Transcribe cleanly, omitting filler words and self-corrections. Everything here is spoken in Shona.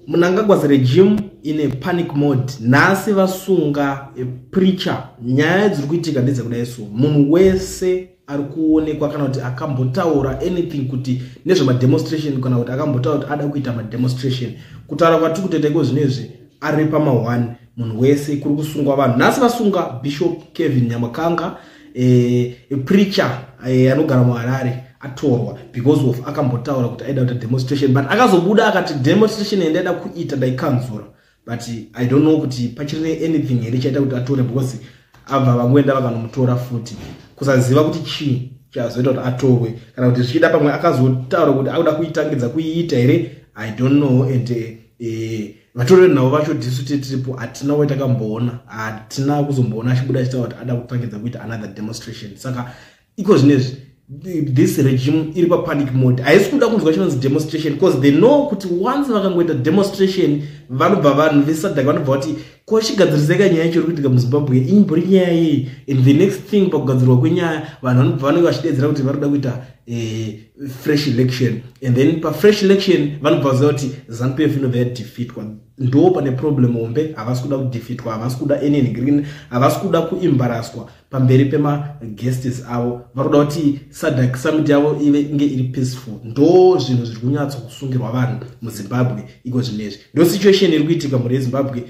Mnangagwa's regime in a panic mode. Nhasi vasunga preacher. Nyaya dziri kuitika ndedzekudai so, munhu wese ari kuonekwa kana kuti akambotaura anything kuti nezvemademonstration, kana kuti akambotaura kuti ada kuita mademonstration, kutaura kwatiri kutoita iko zvinezvi, ari pama1. Munhu wese kuri kusungwa vanhu. Nhasi vasunga Bishop Kevin Nyamakanga, preacher anogara muHarare. Atorwa because of akambotaura kuti aida kuita demonstration, but akazobuda akati demonstration yandaida kuita ndaikanzura. But I don't know kuti pachiri anything here chaita kuti atore, because abva vangoenda vakanomutora futi, kusaziva kuti chii chazoita kuti atorwe, kana kuti zvichida pamwe akazotaura kuti akuda kuitangidza kuiita here, I don't know. And vatori navo vacho disu tiripo, hatina wetakamboona, hatina kuzomboona achibuda achitaura kuti ada kutangidza kuita another demonstration. Saka iko zvinezvi this regime iri papanic mode, haisi kuda kunzwa chinonzi demonstration, because they know kuti once vakangoita demonstration, vanobva vanhu veSADC vanobva vati, "Ko, chigadziriseka nyaya yacho iri kuitika muZimbabwe, imbori nyaya yei?" And the next thing, pakugadzirwa kwenyaya, vanhu vanobva vanenge vachidedzera kuti vari kuda kuita fresh election, and then pafresh election vanobva vaziva kuti ZANU PF inobva yadefeatwa. Ndo pane problem hombe. Havasi kuda kudefeatwa, havasi kuda anything, havasi kuda kuembarrasswa pamberi pemaguests avo. Vari kuda kuti SADC summit yavo ive inge iri peaceful. Ndo zvinhu zviri kunyatso kusungirwa vanhu muZimbabwe iko zvinezvi. Ndo situation iri kuitika mhuri yeZimbabwe.